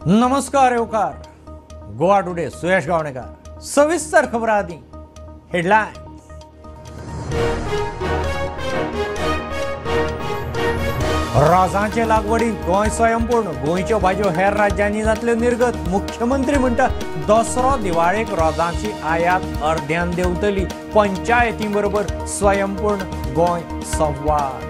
नमस्कार येवकार गोवा टुडे सुयश गावणेकर सविस्तर खबर आदी हेडलायन्स। रोजांचे लागवडीत गोंय स्वयंपूर्ण, गोंयच्यो भाजयो हेर राज्यांनी जातल्यो निर्गत। मुख्यमंत्री म्हणटा दसरो दिवाळेक रोजांची आयात अर्ध्यान देंवतली। पंचायती बरोबर स्वयंपूर्ण गोंय संवाद।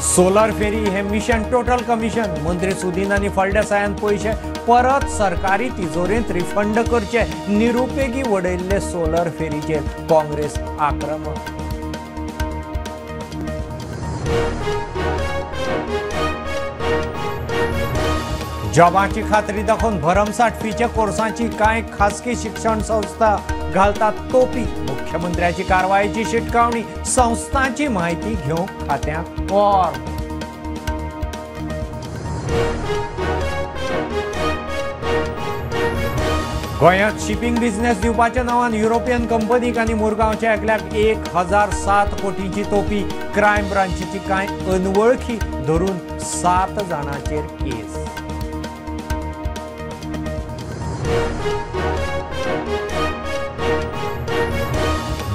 सोलर फेरी हे मिशन टोटल कमिशन, मंत्री सुदीन आनी फळदेसायान पयशे परत सरकारी तिजोरेंत रिफंड करचे। निरुपेगी वडयल्ले सोलर फेरीचेर काँग्रेस आक्रमक। जॉबाची खात्री दाखोवन भरमसाठ फीच्या कोर्सांची कांय खासगी शिक्षण संस्था घालतात तोपी। मुख्यमंत्र्याची कारवायेची शिटकावणी, संस्थांची म्हायती घेवंक खात्यांक फॉर्म। गोंयांत शिपींग बिझनेस दिवपाच्या नांवान युरोपियन कंपनीक आनी मुरगांवच्या एकल्याक 1007 कोटींची तोपी। क्रायम ब्रांचीची कांय अनवळखी धरून 7 जाणांचेर केस।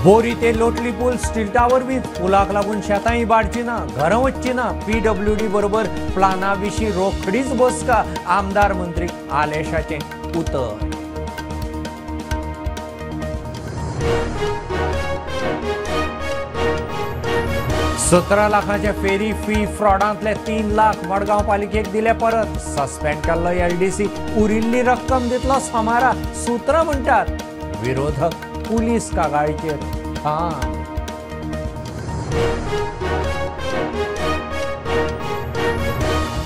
बोरी ते लोटली पूल स्टिल्टा वरवीं पुलाक लागून शेतां इबाडची ना, घरां वचची ना। पीडब्ल्यूडी बरोबर प्लाना विशीं रोखडीच बसका, आमदार मंत्री आलेशाचें उतर। 17 लाखांचे फेरी फी फ्रॉडांतले 3 लाख मडगांव पालिकेक दिले परत। सस्पेंड केल्लो एलडीसी, उरिल्ली रक्कम दितलो सोमारा। सूत्रां म्हणटात विरोधक पुलीस कागाळीचेर ठाम।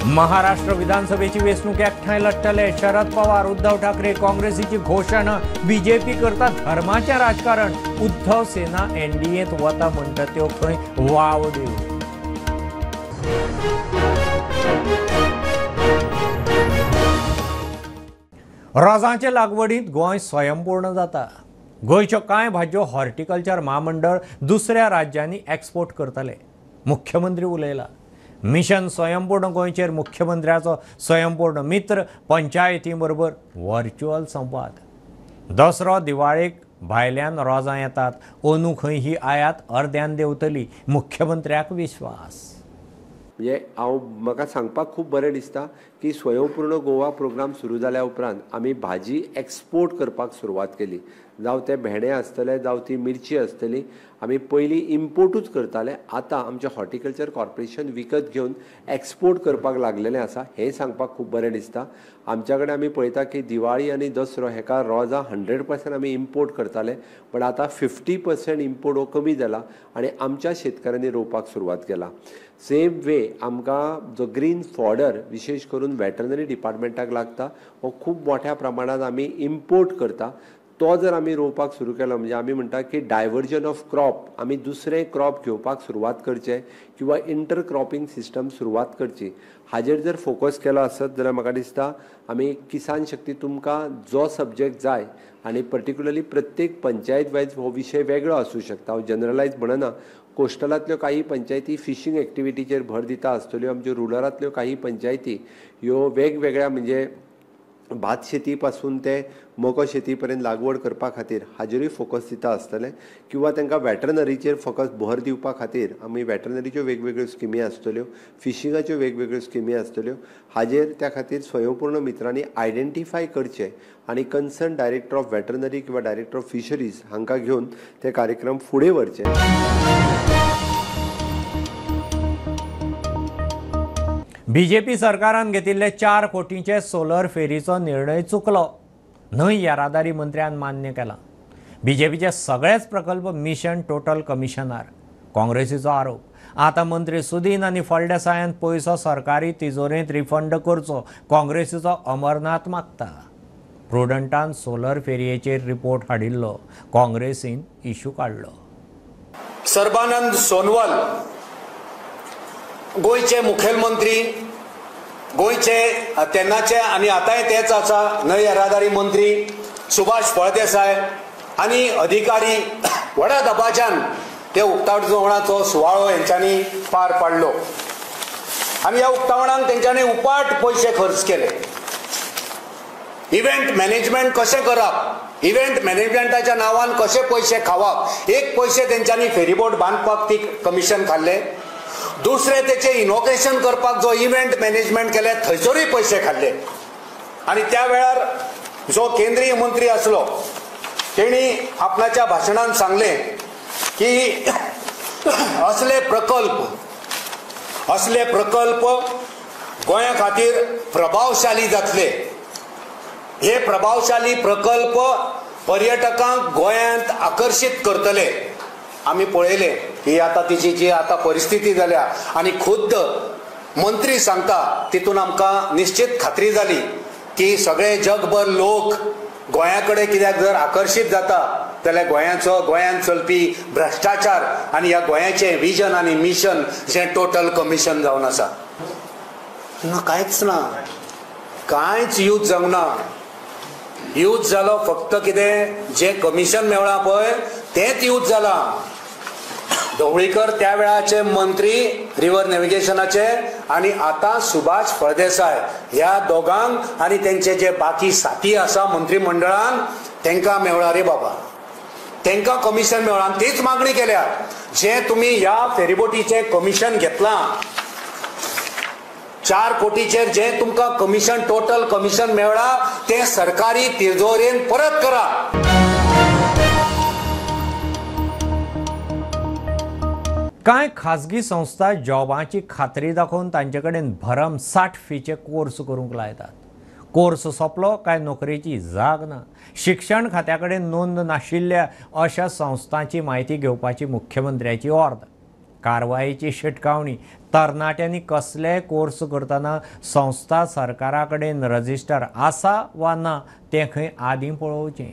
महाराष्ट्र विधानसभेची वेंचणूक एकठांय लढटले। शरद पवार, उद्धव ठाकरे, काँग्रेसीची घोशणा। बीजेपी करता धर्माचें राजकारण। उद्धव सेना एनडीएंत वता म्हणटा त्यो खंय वावड्यो। रोजांचे लागवडींत गोंय स्वयंपूर्ण जाता। गोंयच्यो कांय भाजयो हॉर्टिकल्चर म्हामंडळ दुसऱ्या राज्यांनी एक्सपोर्ट करतले, मुख्यमंत्री उलयला। मिशन स्वयंपूर्ण गोंयचेर मुख्यमंत्र्याचो स्वयंपूर्ण मित्र पंचायती बरोबर व्हर्च्युअल संवाद। दसरो दिवाळेक भायल्यान रोजां येतात, अंदू खंय ही आयात अर्द्यान देंवतली, मुख्यमंत्र्याक विश्वास। म्हणजे हांव म्हाका सांगपाक खूब बरें दिसता की स्वयंपूर्ण गोवा प्रोग्राम सुरू जाल्या उपरांत आमी भाजी एक्सपोर्ट करपाक सुरवात केली। जावं ते भेंडे आसतले, जावं ती मिरची आसतली, आमी पयलीं इम्पोर्टूच करताले। आतां आमचें हॉर्टिकल्चर कॉर्पोरेशन विकत घेवन एक्सपोर्ट करपाक लागलेलें आसा, हें सांगपाक खूब बरें दिसता। आमच्या कडेन आमी पळयता की दिवाळी आनी दसरो हेका रोजां 100% आमी इम्पोर्ट करताले, बट आतां 50% इम्पोर्ट हो कमी जाला आनी आमच्या शेतकारांनी रोवपाक सुरवात केला। सेम वे आमकां जो ग्रीन फॉडर विशेश करून वेटरनरी डिपार्टमेंटाक लागता, हो खूब मोठ्या प्रमाणांत आमी इम्पोर्ट करता। तो जर आमी रोवपाक सुरू केलो म्हणजे आमी म्हणटा की डायवर्जन ऑफ क्रॉप, आमी दुसरें क्रॉप घेवपाक सुरवात करचें किंवा इंटर क्रॉपिंग सिस्टम सुरवात करची, हाजेर जर फोकस केलो आसत जाल्यार म्हाका दिसता आमी किसान शक्ती तुमकां जो सब्जेक्ट जाय आनी पर्टिक्युलरली प्रत्येक पंचायत वायज हो विशय वेगळो आसूं शकता। हांव जनरलायज म्हणना, कोस्टलांतल्यो काही पंचायती फिशींग एक्टिविटीचेर भर दिता आसतल्यो, आमच्यो रुरलांतल्यो काही पंचायती ह्यो वेगवेगळ्या म्हणजे भात शेती पासून ते मको शेती पर्यंत लागवड करपा खातीर हाजेरूय फोकस दिता आसतले, किंवा तांकां वेटरनरीचेर फोकस भर दिवपा खातीर आमी वेटरनरीच्यो वेगवेगळ्यो स्किमी आसतल्यो, फिशिंगाच्यो वेगवेगळ्यो स्किमी आसतल्यो, हाजेर त्या खातीर स्वयंपूर्ण मित्रांनी आयडेंटिफाय करचे आनी कन्सर्न डायरेक्टर ऑफ वेटरनरी किंवा डायरेक्टर ऑफ फिशरीज हांकां घेवन ते कार्यक्रम फुडें व्हरचे। बीजेपी सरकारान घेतिल्ले 4 कोटींचे सोलर फेरीचो निर्णय चुकलो, न्हय येरादारी मंत्र्यान मान्य केला। बीजेपीचे सगळेच प्रकल्प मिशन टोटल कमिशनार, काँग्रेसीचो आरोप। आतां मंत्री सुदीन आनी फळदेसायान पयसो सरकारी तिजोरेंत रिफंड करचो, काँग्रेसीचो अमरनाथ मागता। प्रुडंटान सोलर फेरयेचेर रिपोर्ट हाडिल्लो, काँग्रेसीन इशू काडलो। सर्बानंद सोनवाल गोंयचे मुखेलमंत्री, गोंयचे तेन्नाचे आनी आतांय तेच आसा न्हय येरादारी मंत्री सुभाष फळदेसाय आनी अधिकारी व्हडा दबाज्यान ते उक्तावणाचो सुवाळो हेंच्यांनी पार पाडलो। आनी ह्या उक्तावणाक तेंच्यांनी उपाट पयशे खर्च केले. इव्हेंट मॅनेजमेंट कशें करप, इव्हेंट मॅनेजमेंटाच्या नांवान कशे पयशे खावप, एक पयशे तेंच्यांनी फेरीबोट बांदपाक ती कमिशन खाल्ले, दुसरे तेचे इनॉग्रेशन करपाक जो इव्हेंट मॅनेजमेंट केले थंयसरूय पयशे खाल्ले. आनी त्या वेळार जो केंद्रीय मंत्री आसलो तेणी आपणाच्या भाशणान सांगलें की असले प्रकल्प गोंया खातीर प्रभावशाली जातले, हे प्रभावशाली प्रकल्प पर्यटकांक गोंयांत आकर्शीत करतले. आमी पळयलें की आतां तिची जी आतां परिस्थिती जाल्या आनी खुद्द मंत्री सांगता तितून आमकां निश्चित खात्री जाली की सगळे जगभर लोक गोंया कडेन कित्याक जर आकर्शीत जाता जाल्यार गोंयाचो, गोंयांत चलपी भ्रश्टाचार आनी ह्या गोंयाचें विजन आनी मिशन जें टोटल कमिशन जावन आसा. ना, कांयच ना, कांयच यूज जावंक ना. यूज जालो फक्त कितें, जें कमिशन मेळ्ळां पळय तेंच यूज जालां. ढवळीकर त्या वेळाचे मंत्री रिवर नॅव्हिगेशनाचे आनी आतां सुभाष फळदेसाय ह्या दोगांक आनी तेंचे जे बाकी साथी आसा मंत्रीमंडळान तेंकां मेळ्ळा रे बाबा, तेंकां कमिशन मेळ्ळां. आनी तीच मागणी केल्या, जें तुमी ह्या फेरीबोटीचें कमिशन घेतलां 4 कोटीचेर जें तुमकां कमिशन, टोटल कमिशन मेळ्ळां तें सरकारी तिजोरेन परत करा. कांय खाजगी संस्था जॉबाची खात्री दाखोवन तांचे कडेन भरमसाठ फीचे कोर्स करूंक लायतात. कोर्स सोंपलो काय नोकरेची जाग ना. शिक्षण खात्या कडेन नोंद नाशिल्ल्या अशा संस्थांची म्हायती घेवपाची मुख्यमंत्र्याची ऑर्द. कारवायेची शिटकावणी. तरणाट्यांनी कसलेय कोर्स करतना संस्था सरकारा कडेन रजिस्टर आसा वा ना तें खंय आदीं पळोवचें.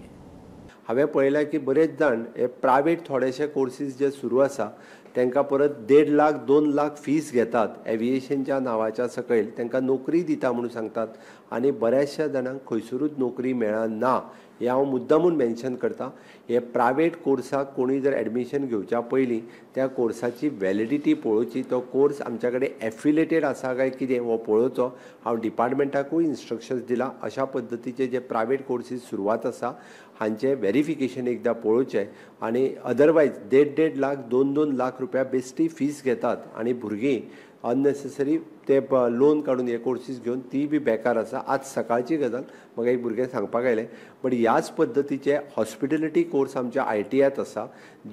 हांवें पळयलां की बरेच जाण हे प्रायवेट थोडेशे कोर्सीस जे सुरू आसा तांकां परत 1.5 लाख 2 लाख फीस घेतात एविएशनच्या नांवाच्या सकयल, तांकां नोकरी दिता म्हणून सांगतात आनी बऱ्याचशा जाणांक खंयसरूच नोकरी मेळना. हें हांव मुद्दामून मेन्शन करता. हे प्रायवेट कोर्साक कोणी जर एडमिशन घेवच्या पयलीं त्या कोर्साची वॅलिडिटी पळोवची, तो कोर्स आमच्या कडेन एफिलेटेड आसा काय कितें हो पळोवचो. हांव डिपार्टमेंटाकूय इन्स्ट्रक्शन्स दिला अशा पद्दतीचे जे प्रायवेट कोर्सीस सुरवात आसा हांचें वेरिफिकेशन एकदां पळोवचें आनी अदरवायज 1.5-1.5 लाख 2-2 लाख रुपया बेश्टी फीस घेतात आनी भुरगीं अननेसेसरी ते लोन काडून हे कोर्सीस घेवन ती बी बेकार आसा. आज सकाळची गजाल म्हाका एक भुरगें सांगपाक आयलें. बट ह्याच पद्दतीचे हॉस्पिटेलिटी कोर्स आमच्या ITIत आसा,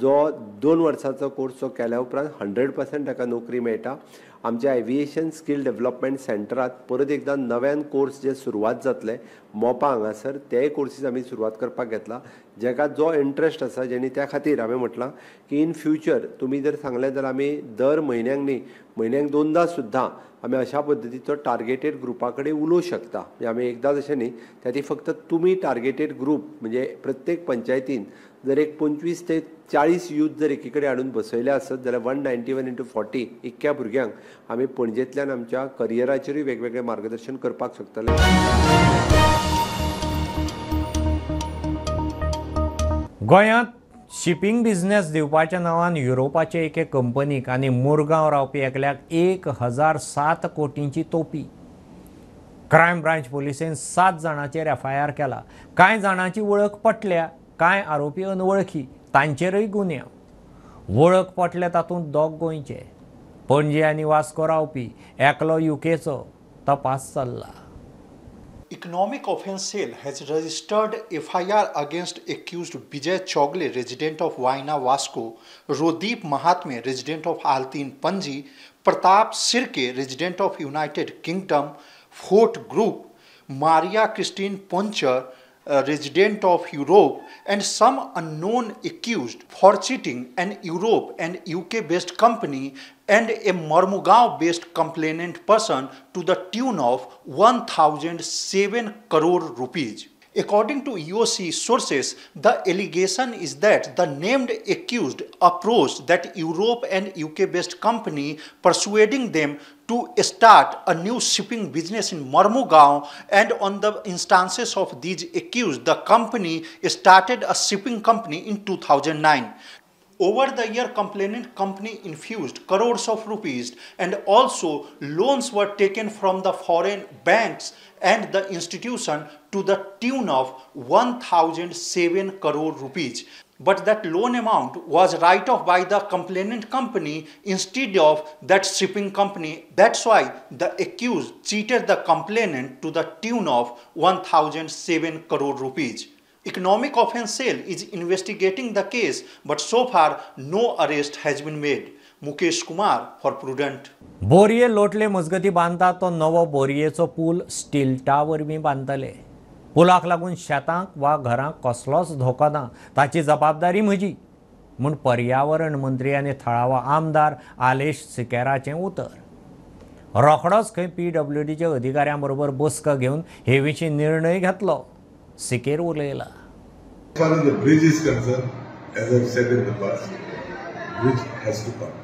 जो 2 वर्सांचो कोर्स जो केल्या उपरांत 100% ताका नोकरी मेळटा. आमच्या एविएशन स्कील डेव्हलपमेंट सेंटरात परत एकदां नव्यान कोर्स जे सुरवात जातले मोपा हांगासर तेय कोर्सीस आमी सुरवात करपाक घेतला, जेका जो इंट्रस्ट आसा जेणी त्या खातीर हांवें म्हटलां की इन फ्युचर तुमी जर सांगलें जाल्यार आमी दर म्हयन्याक न्ही, म्हयन्याक 2दा सुद्दां आमी अशा पद्दतीचो टार्गेटेड ग्रुपा कडेन उलोवंक शकता. म्हणजे आमी एकदांच अशें न्ही, त्या खातीर फक्त तुमी टार्गेटेड ग्रूप म्हणजे प्रत्येक पंचायतीन जर एक 25 ते 40 यूथ जर एकी कडेन हाडून बसयले आसत जाल्यार 191 × 40 इतक्या भुरग्यांक आमी पणजेंतल्यान आमच्या करियराचेरूय वेगवेगळें मार्गदर्शन करपाक शकतले. गोंयांत शिपींग बिझनेस दिवपाच्या नांवान युरोपाचे एके कंपनीक आनी मुरगांव रावपी एकल्याक 1007 कोटींची तोपी. क्रायम ब्रांच पोलिसेन 7 जाणांचेर FIR केला. कांय जाणांची वळख पटल्या, कांय आरोपी अनवळखी, तांचेरय गुन्यांव. वळख पटल्या तातूंत 2 गोंयचे, पणजे आनी वास्को रावपी, एकलो युकेचो. तपास चल्ला. Economic Offence Cell has registered FIR against accused Vijay Chogle, resident of Vaina Vasco, Rodeep Mahatme, resident of Altin Panji, Pratap Sirke, resident of United Kingdom, Fort Group, Maria Christine Poncher, resident of Europe, and some unknown accused for cheating an Europe and UK based company and a Mormugao based complainant person to the tune of 1007 crore rupees. According to EOC sources, the allegation is that the named accused approached that Europe and UK based company, persuading them to start a new shipping business in Mormugao, and on the instances of these accused, the company started a shipping company in 2009. Over the year, complainant company infused crores of rupees and also loans were taken from the foreign banks and the institution to the tune of 1,007 crore rupees. But that loan amount was write off by the complainant company instead of that shipping company. That's why the accused cheated the complainant to the tune of 1,007 crore rupees. Economic Offence Cell is investigating the case, but so far no arrest has been made. Mukesh Kumar for Prudent. बोरये लोटले मजगती बांदता तो नवो बोरयेचो पूल स्टिल्टा वरवीं बांदतले. पुलाक लागून शेतांक वा घरांक कसलोच धोको ना, ताची जबाबदारी म्हजी म्हूण पर्यावरण मंत्री आनी थळावो आमदार आलेश सिकेराचें उतर. रोखडोच खंय पीडब्ल्यूडीच्या अधिकाऱ्यां बरोबर बसका घेवन हे विशीं निर्णय घेतलो. सिकेर उलयला. As far as the bridge is concerned, as I've said in the past, bridge has to come.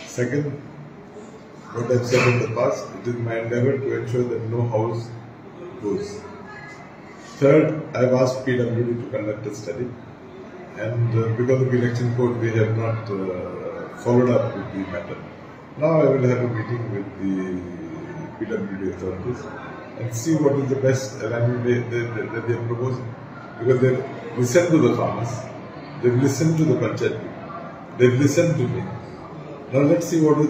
Second, what I've said in the past, it is my endeavor to ensure that no house goes. Third, I've asked PWD to conduct a study, and because of election code, we have not followed up with the matter. Now I will have a meeting with the PWD authorities and see what is the best alignment that they are proposing. Because they've listened to the farmers, they've listened to the panchayat people, they've listened to me. Now let's see what they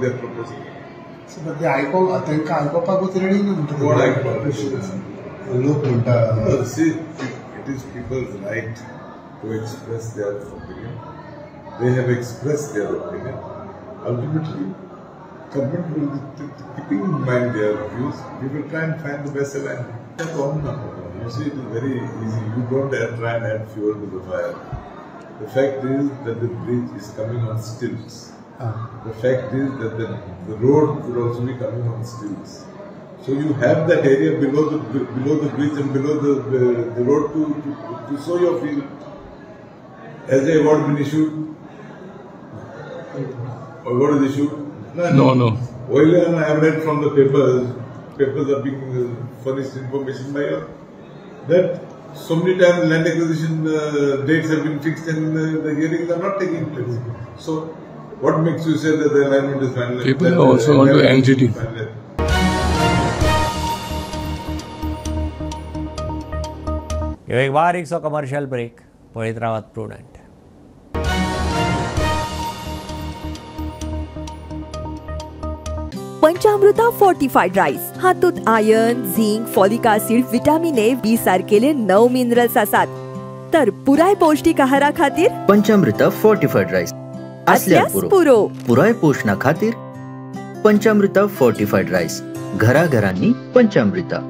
are proposing. So, but the आयकोपाकूच ready ना म्हणटा. कोण आयकोपाक? लोक म्हणटा. See, it is people's right to express their opinion. They have expressed their opinion. Ultimately, government will be keeping in mind their views. We will try and find the best alignment. You see, it is very easy. You don't try and add fuel to the fire. The fact is that the bridge is coming on stilts. The fact is that the road would also be coming on stilts. So you have that area below the bridge and below the road to sow your field. Has the award been issued? Award is issued? No, no. Oil, I have read from the papers. Papers are being furnished information by you that so many times land acquisition dates have been fixed and the hearings are not taking place. So, what makes you say that the alignment is final? People are also on to NGT. एक बारीकसो commercial break. पळयत रावात Prudent. पंचामृता fortified rice हातूंत iron, zinc, folic acid, vitamin A, B सारकेले 9 minerals आसात. तर पुराय पौष्टिक आहारा खातीर पंचामृता फोर्टिफाईड राईस असल्यास पुरो. पुराय पोषणा खातीर पंचामृता फोर्टिफाईड राईस, घराघरांनी पंचामृता.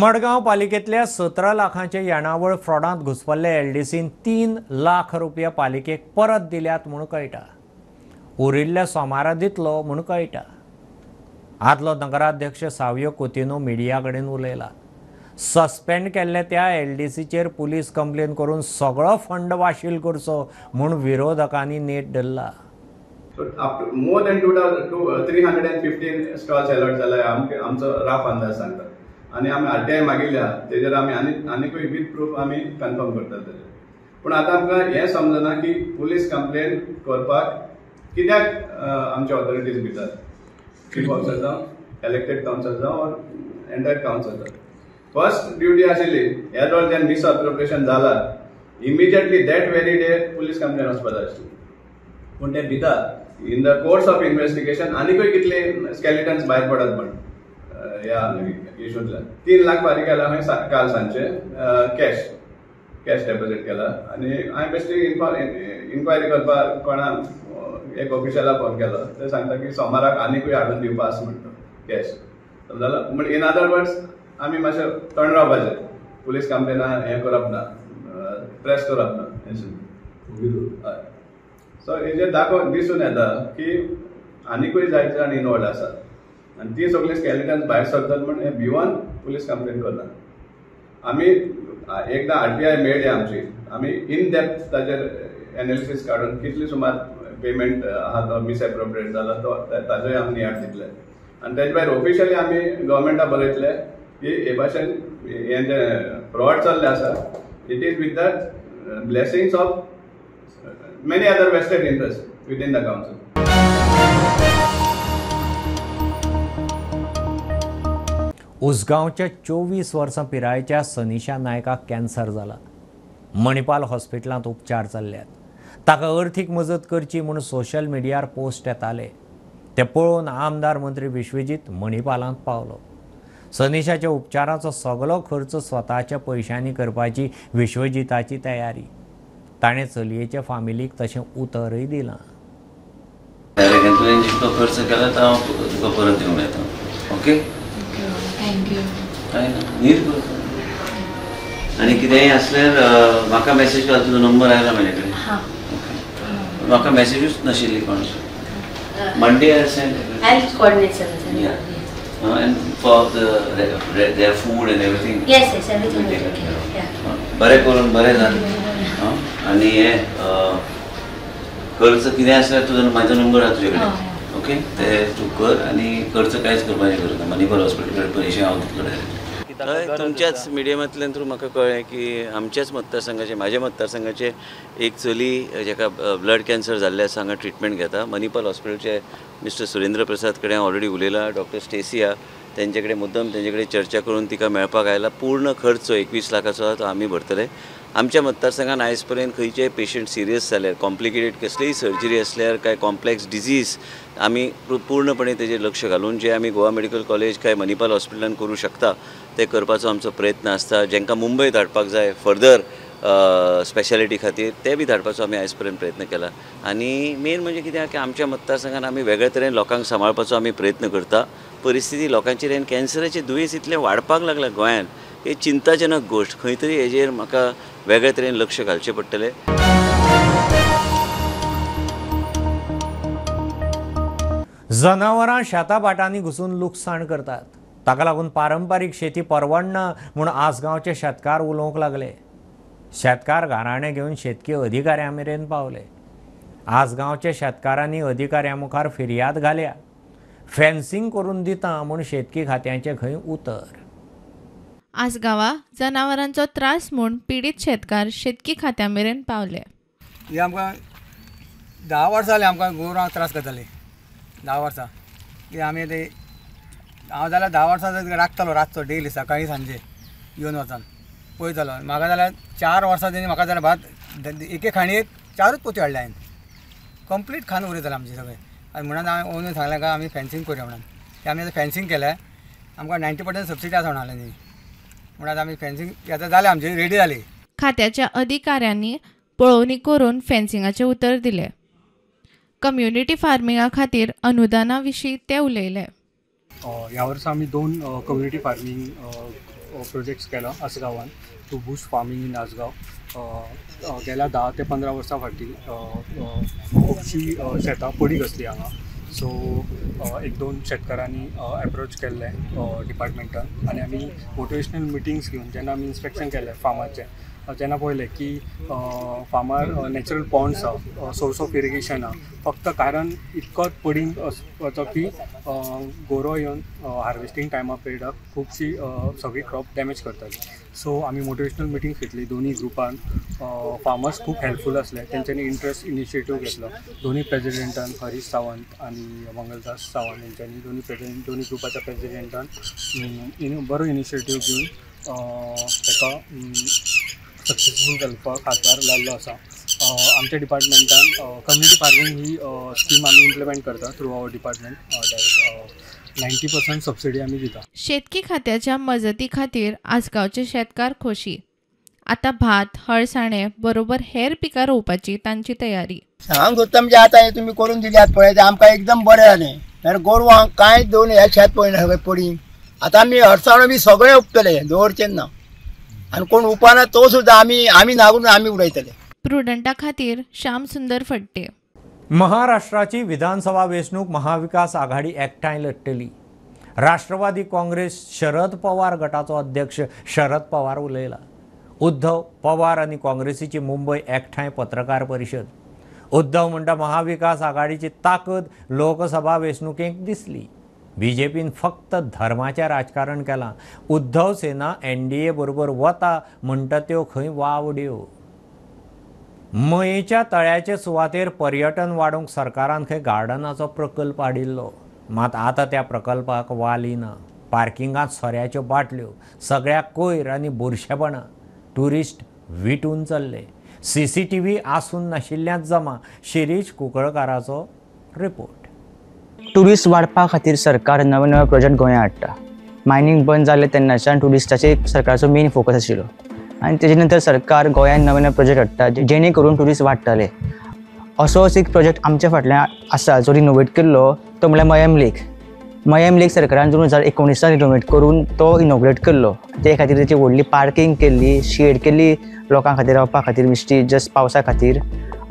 मडगांव पालिकेतल्या 17 लाखांचे येणावळ फ्रॉडांत घुसपल्ले एलडीसीन 3 लाख रुपया पालिकेक परत दिल्यात म्हूण कळटा. उरिल्ल्या सोमारा दितलो म्हूण कळटा. आदलो नगराध्यक्ष सावियो कुतिन्हो मिडिया कडेन उलयला. सस्पेंड केल्ले त्या एलडीसीचेर पुलीस कंप्लेन करून सगळो फंड वाशील करचो म्हूण विरोधकांनी नेट धरला. More than 315 stalls allot जाला आमचो राफ अंदाज सांगता. आनी आमी आरटीआय मागिल्ल्या तेजेर आमी आनीकूय वीथ प्रूफ आमी कन्फर्म करतात तेजेर. पूण आतां आमकां हें समजना की पुलीस कंप्लेन करपाक कित्याक आमचे ऑथॉरिटीज भितात, चीफ ऑफिसर जावं, इलेक्टेड कावन्सिल जावं ऑर एंटायर कावन्सिल जावं. फर्स्ट ड्युटी आशिल्ली ह्या वेळार जेन्ना मिसअप्रोप्रिएशन जाला immediately that very day police complain वचपा जाय आशिल्ली. पूण ते भिता in the course of investigation आनीकूय कितले स्केलिटन्स भायर पडत म्हण ह्या इशूंतल्यान 3 लाख फारीक केला हांवें काल सांजचे कॅश डेपोजीट केला. आनी हांवें बेश्टी इन्क्वायरी करपाक कोणा एक ऑफिशलाक फोन केलो, ते सांगता की सोमाराक आनीकूय हाडून दिवपा आसा म्हणटा कॅश. समजलो? म्हण इन अदर वर्ड्स आमी मातशें तण रावपाचें, पुलीस कंप्लेना हें करप ना, प्रेस करप ना. सो हेजेर दाखोवन दिसून येता की आनीकूय जायते जाण इनवॉल्ड आसात. आनी ती सगळीं स्केलेटन्स भायर सरतात म्हण हे भिवन पुलीस कंप्लेन करना. आमी एकदां RTI मेळ्ळी आमची, आमी इन डेप्थ ताजेर एनालिसीस काडून कितली सुमार पेमेंट आहा तो मिसएप्रोप्रिएट जाला तो ताजोय आमी नियाळ दितले. आनी तेजे भायर ऑफिशियली आमी गव्हर्मेंटा बरयतले की हे भाशेन हें जें फ्रॉड चल्लें आसा it is with the blessings of many other vested interest within the council. उसगांवच्या 24 वर्सां पिरायेच्या सनिशा नायकाक कॅन्सर जाला. मणिपाल हॉस्पिटलांत उपचार चल्ल्यात. ताका अर्थीक मजत करची म्हूण सोशल मिडियार पोस्ट येताले. ते पळोवन आमदार मंत्री विश्वजीत मणिपालांत पावलो. सनिशाच्या उपचाराचो सगलो खर्च स्वताच्या पयशांनी करपाची विश्वजीताची तयारी. ताणें चलयेच्या फामिलीक तशें उतरय दिलां. तुवें जितलो खर्च केला तो हांव तुका परत दिवंक येता. Okay, thank you. कांय ना, न्हीद कर. आनी कितेंय आसल्यार म्हाका मॅसेज कर. तुजो नंबर आयला म्हाजे कडेन. म्हाका मॅसेजूच नाशिल्ली कोणाची. Monday I send. I'll coordinate sir. Yeah. And for their food and everything. Yes, yes, everything will be okay. Yeah. बरें करून बरें जालें. आनी हे खर्च कितें आसल्यार तुजो म्हाजो नंबर आसा तुजे कडेन. ओके, ते तूं कर आनी खर्च कांयच करपाचें गरज ना. मणिपाल हॉस्पिटल कडेन पयशे हांव दितलो डायरेक्ट. हय, तुमच्याच मिडियमांतल्यान थ्रू म्हाका कळ्ळें की आमच्याच मतदारसंघाचे, म्हाज्या मतदारसंघाचे एक चली जेका ब्लड कॅन्सर जाल्लें आसा हांगा ट्रिटमेंट घेता. मणिपाल हॉस्पिटलचे मिस्टर सुरेंद्र प्रसाद कडेन हांव ऑलरेडी उलयलां. डॉक्टर स्टेसिया तेंचे कडेन मुद्दम तेंचे कडेन चर्चा करून तिका मेळपाक आयला. पूर्ण खर्च 21 लाखाचो आसा तो आमी भरतले. आमच्या मतदारसंघान आयज पर्यंत खंयचेय पेशंट सिरियस जाल्यार, कॉम्प्लिकेटेड कसलीय सर्जरी आसल्यार, काय कॉम्प्लेक्स डिजीज आमी पूर्णपणे तेजेर लक्ष घालून जे आमी गोवा मेडिकल कॉलेज काय मणिपाल हॉस्पिटलान करूं शकता ते करपाचो आमचो प्रयत्न आसता. जेंकां मुंबय धाडपाक जाय फर्दर स्पेशालिटी खातीर ते बी धाडपाचो आमी आयज पर्यंत प्रयत्न केला. आनी मेन म्हणजे कितें की आमच्या मतदारसंघान आमी वेगळे तरेन लोकांक सांबाळपाचो आमी प्रयत्न करता. परिस्थिती लोकांचेर आनी कॅन्सराचें दुयेंस इतलें वाडपाक लागलां गोंयांत, ही चिंताजनक गोश्ट. खंय तरी हेजेर म्हाका वेगळे तरेन लक्ष घालचें पडटलें. जनावरां शेताभाटांनी घुसून लुकसाण करतात. ताका लागून पारंपारीक शेती परवडना म्हूण आसगांवचे शेतकार उलोवंक लागले. शेतकार घराणें घेवन शेतकी अधिकाऱ्यां मेरेन पावले. आसगांवच्या शेतकारांनी अधिकाऱ्यां मुखार फिर्याद घाल्या. फेन्सिंग करून दिता म्हूण शेतकी खात्याचें खंय उतर. आसगांवा जनावरांचो त्रास म्हूण पिडीत शेतकार शेतकी खात्या मेरेन पावले. हे आमकां 10 वर्सां जालीं आमकां गोरवांक त्रास करताले. 10 वर्सां की आमी ते हांव जाल्यार 10 वर्सां राखतालो रातचो डेली सकाळी सांजे येवन वचोन पळयतालो. म्हाका जाल्यार 4 वर्सां तेणी म्हाका जाल्यार भात एके खाणयेक 4च पोत्यो हाडल्या हांवें. कंप्लीट खाण उरयतालें आमचें सगळें. आनी म्हणून हांवें ओनून सांगलें काय आमी फेन्सिंग करुया म्हणून. तें आमी आतां फेन्सिंग केलें. आमकां 90% सबसिडी आसा म्हणलें तेणी. म्हणून आतां आमी फेन्सिंग आतां जालें आमचें, रेडी जाली. खात्याच्या अधिकाऱ्यांनी पळोवणी करून फेन्सिंगाचें उतर दिलें. कम्युनिटी फार्मिंगा खातीर अनुदाना विशीं ते उलयले. ह्या वर्सा आमी 2 कम्युनिटी फार्मींग प्रोजेक्ट्स केला आसगांवान to boost farming in Assagao. गेल्या 10 ते 15 वर्सां फाटीं खुबशीं शेतां पडीक आसली हांगा. सो 1-2 शेतकारांनी एप्रोच केल्लें डिपार्टमेंटान आनी आमी मोटिवेशनल मिटिंग्स घेवन जेन्ना आमी इन्स्पेक्शन केलें फार्माचें जेन्ना पळयलें की फार्मार नॅचरल पॉन्ड्स आहा, सोर्स ऑफ इरिगेशन आहा, फक्त कारण इतकोच पडींग वचो की गोरो येवन हार्वेस्टींग टायमा पिरियडाक खुबशी सगळी क्रॉप डॅमेज करताली. सो आमी मोटिवेशनल मिटिंग्स घेतली दोन्ही ग्रुपान. फार्मर्स खूब हेल्पफूल आसले, तेंच्यांनी इंट्रस्ट इनिशिएटीव घेतलो. दोन्ही प्रेजिडेंटान हरीश सावंत आनी मंगलदास सावंत हेंच्यांनी दोन्ही ग्रुपाच्या प्रेजिडेंटान बरो इनिशिएटीव घेवन ताका सक्सेसफूल करपाक हातभार लायल्लो आसा. आमच्या डिपार्टमेंटान कम्युनिटी फार्मींग ही स्कीम आमी इम्प्लिमेंट करता थ्रू our department. 90% subsidy आमी दिता. शेतकी खात्याच्या मजती खातीर आसगांवचे शेतकार खोशी. आतां भात, हळसाणे बरोबर हेर पिकां रोवपाची तांची तयारी. सांगूंक सोदता म्हणजे आतां हें तुमी करून दिल्यात पळय तें आमकां एकदम बरें जालें. नाल्यार गोरवांक कांय दोन ह्या शेत पळयना सगळें पडींग. आतां आमी हळसाणो बी सगळें उपतले, दवरचें ना आनी कोण उपाना तो सुद्दां आमी आमी नागून आमी उडयतले. प्रुडंटा खातीर श्याम सुंदर फडते. महाराष्ट्राची विधानसभा वेंचणूक महाविकास आघाडी एकठांय लढटली. राष्ट्रवादी काँग्रेस शरद पवार गटाचो अध्यक्ष शरद पवार उलयला. उद्धव पवार आनी काँग्रेसीची मुंबय एकठांय पत्रकार परिशद. उद्धव म्हणटा महाविकास आघाडीची ताकद लोकसभा वेंचणुकेक दिसली. बीजेपीन फक्त धर्माचें राजकारण केलां. उद्धव सेना एनडीए बरोबर वता म्हणटा त्यो खंय वावड्यो. मयेच्या तळ्याचे सुवातेर पर्यटन वाडोवंक सरकारान खंय गार्डनाचो प्रकल्प हाडिल्लो. मात आतां त्या प्रकल्पाक वाली ना. पार्किंगांत सोऱ्याच्यो बाटल्यो, सगळ्याक कोयर आनी बुरशेपणां. ट्युरिस्ट विटून चल्ले. सीसीटीव्ही आसून नाशिल्ल्यान जमा. शिरीष कुंकळकाराचो रिपोर्ट. ट्युरिस्ट वाडपा खातीर सरकार नवे नवे प्रोजेक्ट गोंयांत हाडटा. मायनींग बंद जालें तेन्नाच्यान ट्युरिस्टाचेर सरकाराचो मेन फोकस आशिल्लो आनी तेजे नंतर सरकार गोंयांत नवे नवे प्रोजेक्ट हाडटा जेणे करून ट्युरिस्ट वाडटले. असोच एक प्रोजेक्ट आमच्या फाटल्यान आसा जो रिनोवेट केल्लो तो म्हणल्यार मयेम लेक. मयेम लेक सरकारान 2019 रिनोवेट करून तो इनॉग्रेट केल्लो. ते खातीर तेची व्हडली पार्किंग केल्ली, शेड केल्ली लोकां खातीर रावपा खातीर, मिश्टी जस्ट पावसा खातीर.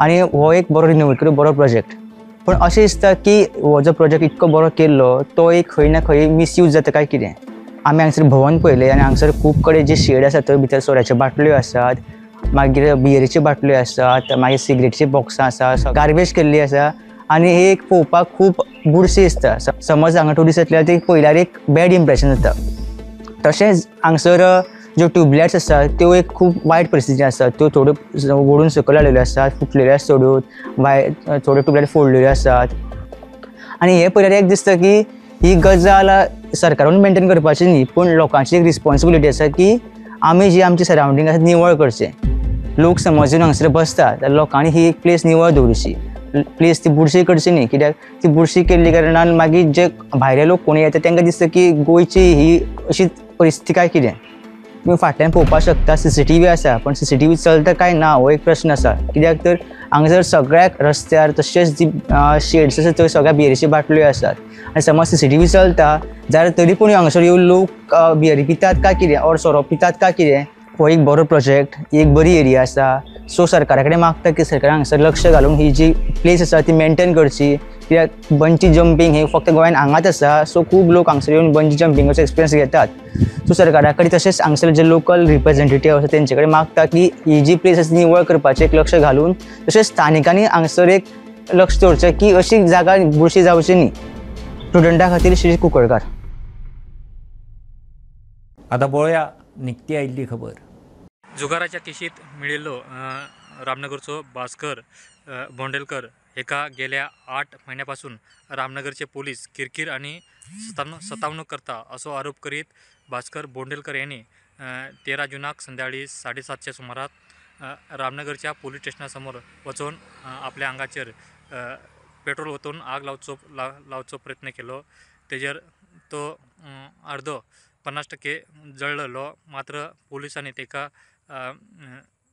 आनी हो एक बरो रिनोवेट केल्लो बरो प्रोजेक्ट. पूण अशें दिसता की हो जो प्रोजेक्ट इतको बरो केल्लो तो एक खंय ना खंय मिसयूज जाता काय कितें. आमी हांगसर भोंवन पळयलें आनी हांगसर खूब कडेन जे शेड आसा थंय भितर सोऱ्याच्यो बाटल्यो आसात, मागीर बियरीच्यो बाटल्यो आसात, मागीर सिगरेटची बॉक्सां आसा, गार्बेज केल्ली आसा. आनी हे एक पळोवपाक खूब बुरशी दिसता. समज हांगा ट्युरिस्ट येतले ते पळयल्यार एक बॅड इम्प्रेशन जाता. तशेंच हांगसर ज्यो ट्युबलायट्स आसा त्यो एक खूब वायट परिस्थिती आसा. त्यो थोड्यो ओडून सकयल हाडलेल्यो आसात, फुटलेल्यो आसा थोड्यो, थोड्यो ट्युबलायट फोडलेल्यो आसात. आनी हें पळयल्यार एक दिसता की ही गजाल सरकारान मेंटेन करपाची न्ही, पूण लोकांची एक रिस्पॉन्सिबिलिटी आसा की आमी जी आमची सरावंडींग आसा निवळ करचें. लोक समजून हांगसर बसता जाल्यार लोकांनी ही एक प्लेस निवळ दवरची, प्लेस ती बुरशी करची न्ही. कित्याक ती बुरशी केल्ली कारणान मागीर जे भायले लोक कोणी येता तांकां दिसता की गोंयची ही अशी परिस्थिती काय कितें. तुमी फाटल्यान पळोवपाक शकता सीसीटीव्ही आसा, पण सीसीटीव्ही चलता काय ना हो एक प्रश्न आसा. कित्याक तर हांगसर सगळ्याक रस्त्यार तशेंच जी शेड्स आसा थंय सगळ्या बियरीच्यो बाटल्यो आसात. आनी समज सीसीटीव्ही चलता जाल्यार तरी पूण हांगसर येवन लोक बियरी पितात काय कितें ऑर सोरो पितात काय कितें. हो एक बरो प्रोजेक्ट, एक बरी एरिया आसा. सो सरकारा कडेन मागता की सरकारान हांगसर लक्ष घालून ही जी प्लेस आसा ती मेंटेन करची. कित्याक बंजी जंपींग हे फक्त गोंयांत हांगाच आसा. सो खूब लोक हांगसर येवन बंजी जंपिंगाचो एक्सपिरियन्स घेतात. सो सरकारा कडेन तशेंच हांगसर जे लोकल रिप्रेझेंटेटिव्ह आसा तेंचे कडेन मागता की ही जी प्लेस आसा निवळ करपाचें एक लक्ष घालून तशेंच स्थानिकांनी हांगसर एक लक्ष दवरचें की अशी जागा बुरशी जावची न्ही. स्टुडंटा खातीर श्री कुंकळकार. आतां पळोवया निकती आयिल्ली खबर. जुगाराच्या केशीत मेळिल्लो रामनगरचो भास्कर भोंडेलकर हेका गेल्या 8 म्हयन्यापासून रामनगरचे पोलीस किरकिर आणि सतावणूक करता असो आरोप करीत भास्कर बोंडेलकर यांनी 13 जूनाक संध्याकाळी 7:30च्या सुमारात रामनगरच्या पोलीस स्टेशनासमोर वचून आपल्या आंगाचेर पेट्रोल ओतून आग लावचो प्रयत्न केलो. तेजेर तो अर्दो 50% जळ्ळलो. मात्र पोलिसांनी तेका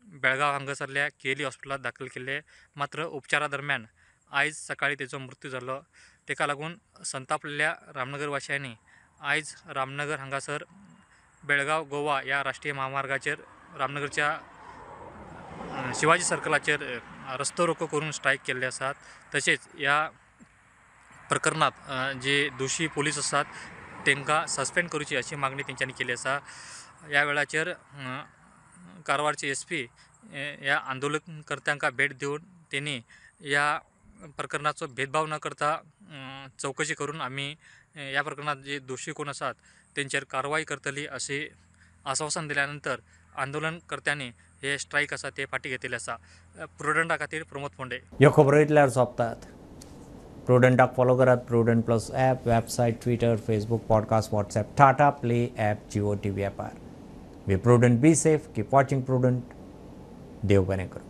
बेळगांव हांगासरल्या केली हॉस्पिटलात दाखल केले. मात्र उपचारा दरम्यान आयज सकाळी तेचो मृत्यू जालो. तेका लागून संतापलेल्या रामनगरवासियांनी आयज रामनगर हांगासर बेळगांव गोवा ह्या राष्ट्रीय महामार्गाचेर रामनगरच्या शिवाजी सर्कलाचेर रस्तो रोको करून स्ट्रायक केल्ले आसात. तशेंच ह्या प्रकरणात जे दोशी पोलीस आसात तांकां सस्पेंड करची अशी मागणी तेंच्यांनी केली आसा. ह्या वेळाचेर कारवारचे SP ह्या आंदोलनकर्त्यांक भेट दिवन तेणी ह्या प्रकरणाचो भेदभाव न करता चवकशी करून आमी ह्या प्रकरणात जे दोशी कोण आसात तेंचेर कारवाय करतली अशी आश्वासन दिल्या नंतर आंदोलनकर्त्यांनी हे स्ट्रायक आसा ते फाटी घेतिल्ले आसा. प्रुडंटा खातीर प्रमोद फोंडे. ह्यो खबरो इतल्यार सोंपतात. प्रुडंटाक फॉलो करात. Prudent plus app, website, Twitter, Facebook, podcast, WhatsApp, Tata Play app, Jio TV ॲपार. Be prudent, be safe, keep watching Prudent. देव बरें करूं.